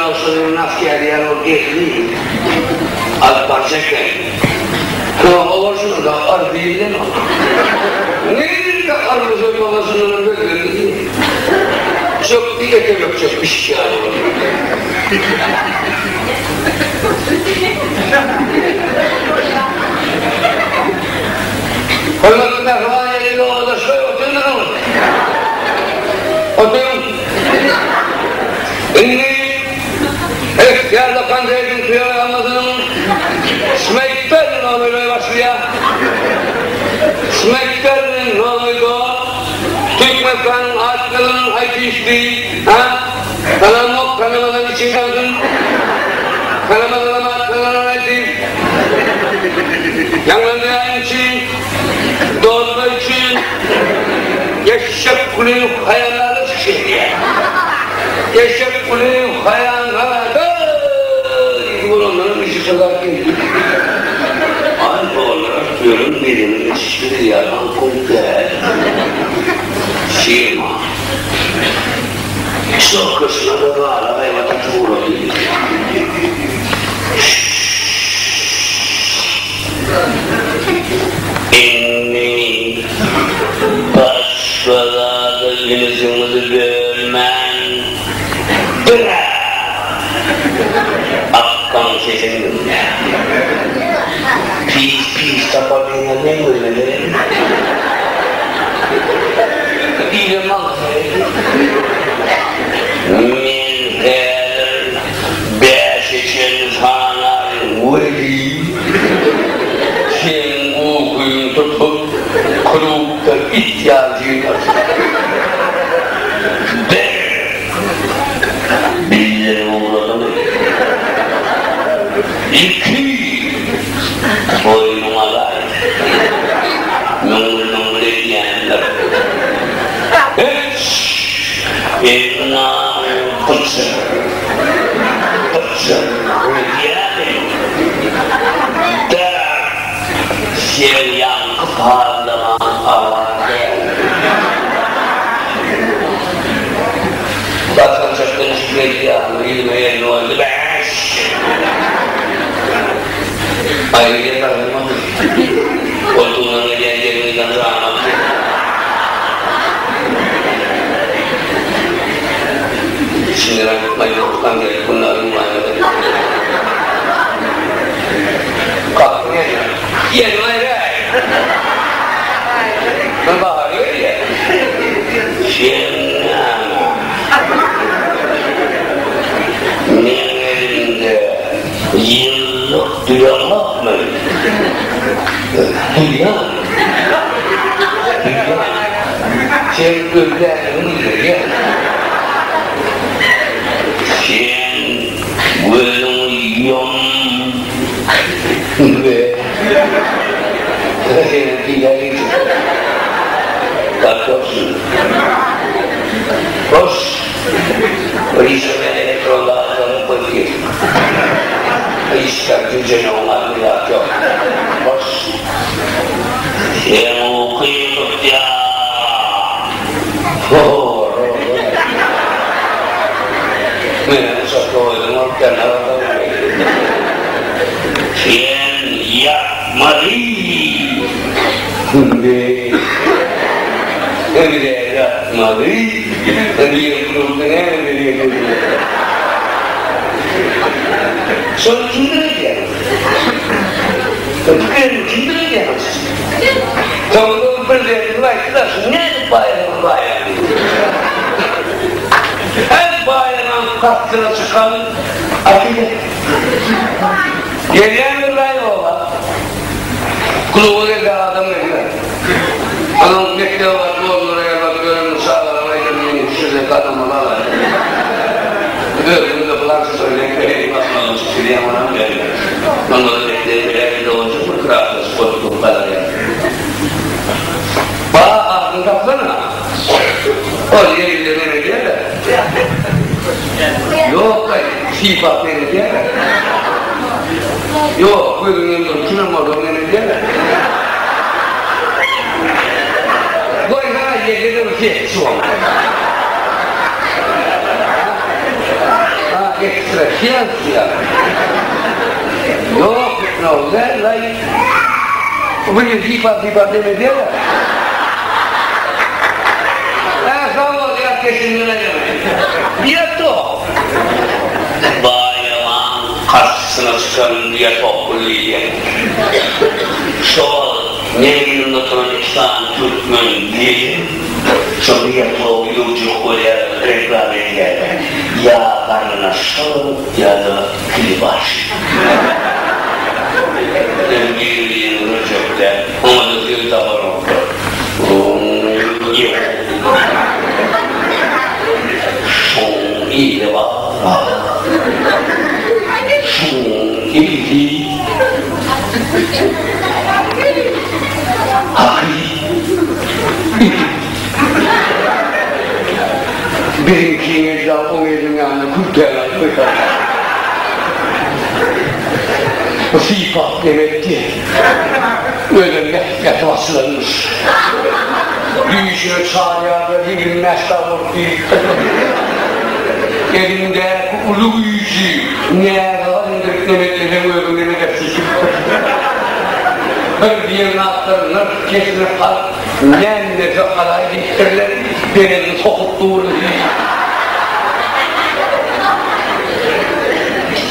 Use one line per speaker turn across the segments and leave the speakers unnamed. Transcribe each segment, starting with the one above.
Askerýän ol geldi. Alyp barjak eken. Oňa bolşuny da ar diýilen ol. Nirde armyza babasyndan belli. Çökdi ete çök pişik ýaly boldy. Hormatly mähriban ýerli ýoldaşlar oturdyňyz. Oturyň. Indi Esgerli konsertiň programmasynyň Smekberni nomeri başlaýar. Smekberni nomeri Türkmenistanyň at gazanan artisti, ha? Tanamok, tanamadan içiň gansyn. Tanamadanam at gazanan artist. Ýaňlanýan üçin, dostlar üçin Eşek Kulyýew haýallarda çykyş edýär. Eşek Kulyýew haýallarda diýdi bolanlaryň işi çyzap geldi. Aý olar ýörün medeni geçişli ýalan däl. Şema. Şokasyna-da gala gaýbat atyp ugrady. Indi başga zada ünsüňizi bölmän, diňe Akgaň sesini diňläň. Pis-pis tapar diýen meň gözüme seredip. Diýlen maňa seredip. Men häzir bäşe çenli sanaryn welin, seniň ukyňy tutup, klubda it ýaly jyýnarsyň. Bir! Bildirip ugradymy? Iki! Boýnuňa alaý. Müňňül-müňňül edýändir. Üç! Ennaň pyçyr, pyçyr ödýämi? Dört! Sen ýaňky parlaman agar däl. Basgançakdan düşüp gelýän ýüzüme elini goýdy. Bäş! Aýry ýatarmady. Goltugyndan gelýän gelin gyzdan janyny aldy. Içinden aýtmaý ýokdan gelip bunlar ýuwaýmaly. Gapyň ýerine. Ýerim aýraý. Bir bahar gelýär. Sen näme? Meň elimde ýyllyk duýaňokmy? Duýýan. Duýýan. Sen ölýänligiňi bilýän. Sen gözüňi ýum. We seni diýýän. Gapdalsyn. Hoş. Rişe men elektron dağıtlaryny koyup geldim. Işler güncene onlar bir zat yok. Hoş. Sen uky tutýa. Men uçastkowoýdan alyp gelene Sen ýatmaly. Indi ýatmaly. Şony kim bilýär? Pikirini kim bilýär? Soňunda prezidentimiz aýtdy-da, şu nädip baýadyňyz baýar diýdi. Her baýaryň kastyna çykan akyl. Gelýän bir raý oba. Kluba geldi adam gelýär. Onuň mekdebe baryp ogluna ýazmadyk örenini çagalaryna aýdan meniň şu ýerde gadamymy alaýyn. Özüňiz-de pylança söýleň bereýin basmagyny çykyşylýan onam berýär. Onda-da mekdebe beräýmeli boljak bir krasny spot bolup galarýar. Ba adyny tapsana. Ol ýerinde men edýär-de. Ýok-aý, sypat men edýär-de. Ýok, gözüňden durup kimem bolsa men edýär-de. Goýsana ýeke-de bir ses şu. Ha? Ekstrasens Ýok, gipnoz däl-laý. Bu bir sypap-sypap neme edýär-ä. Hä, sag bol, ýatkeşligiňden aýraly. Diýetok.
Baýamaň garşysyna çykan Diýetok diýýär. Şo wagt meň ýanymda oturan iki sany türkmen gelin şo Diýetogy öwjek bolýarlar, reklama edýärler. Ýa garnyna şol ýa-da kilibaş. Men biri-birini görjek-dä, oňa-da söz tapanoklar. Şoň ili bar-a. Şoň ili haky ili.
Biziňkiň ejra oň eliň ýanyna kürtäni alyp goýsam. Bu sypap neme etdi? Özem ýatyp açylanmyş. Düýşüne çarýarlar 25 sag bolup diýipdir. Elindäki uly güýji näzaga indirip neme etmeseň özüň neme edersiň diýipdir. Bir diýen zatlar nyrh kesme halk näme berse alaý diýipdirler, berenini sokup dur diýip.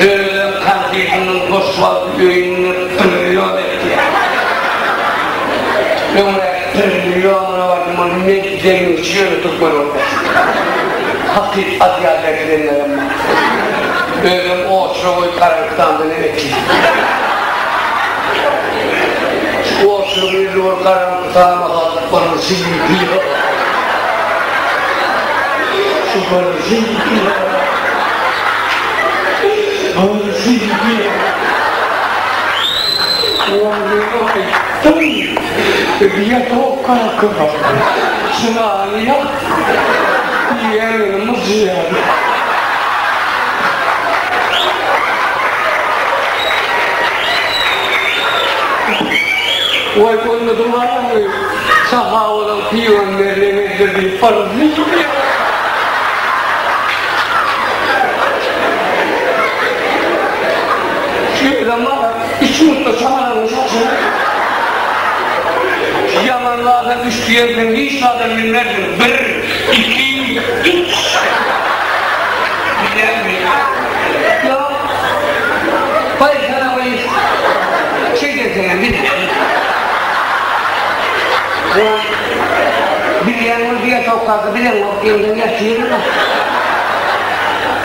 Özem konfetiniň boş wagty öýünde trillion etýär. Öňräk trillionyna bardym ol men deňizçi ýöne türkmen bolup Hakyt azýar berkidenlerem bar. Özem oçura goýup garaňkydandan etýär. Oçuryň ýüzi bolup garaňky tama galyp onuň jigidi ýok. Şu bir jigidi ýok. Bir jigidi ýok. Üç mutda çagalanyň saçyny Ýaman zada üç diýersiň, hiç zadam bilmersiň. Bir, iki, üç. Bilýäňmi? Ýok. Baý sana baý. Şeýderseňem bilýän. Bilýän bol diýe tokgaka bileňok diýenden ýatyryn.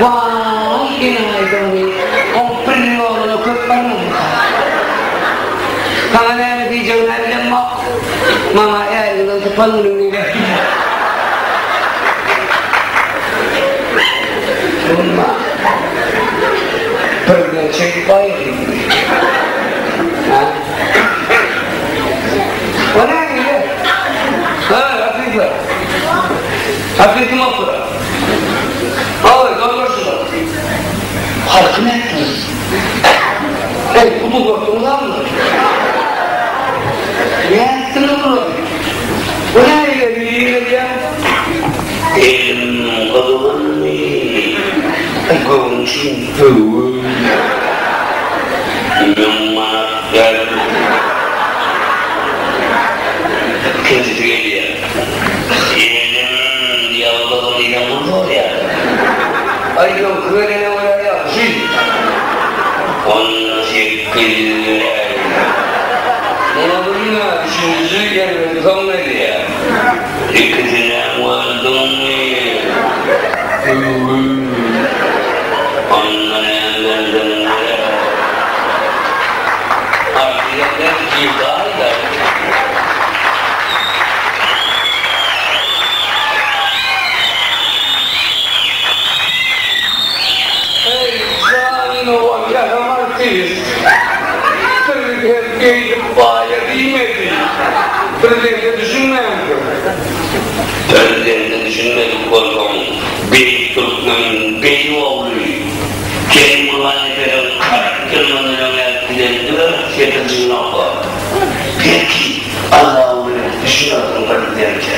Waý enaýy Oň bir ýoluna köp barmadymyka? Saňa näme diýjegimi-ä bilemok. Maňa äriňden sypan günüň diýýär. Emma birden şeýdip aýryldy. Hä? O nähili? Hä, hakyky. Hakyky mokra. Aý, gardaşlar. Halky nätdiňiz? Eý, bu gudratdyňyzamy? Nätdiňiz bulary? Bu nähili gelýär?
Elim gyzgynmy? Aý, göwün üçin.
Göwün.
Müň manat ber. Ikinjisi gelýär. Elim ýalňyzym diýseň pul sorýar.
Aý öňki gelene görä ýagşy.
Onda 800 beräýiň.
Muňa bilme, üçünjisi gelmedi soň gelýär.
Ikisinem gördüňmi? Onda näme berseň ber. Artyjak belki baýlar.
Eý, janyny ýasam artist. Prezident beýdip baýa diýmedi. Prezidente düşünmänsiň.
Prezidente düşünmedik bolsaň, beýik türkmeniň beýik ogly Kerim Gurbannepesiň 40 ýyl mundan öň ýazyp giden dört setirjigini oka. Belki, Allaguly düşünersiň prezidente.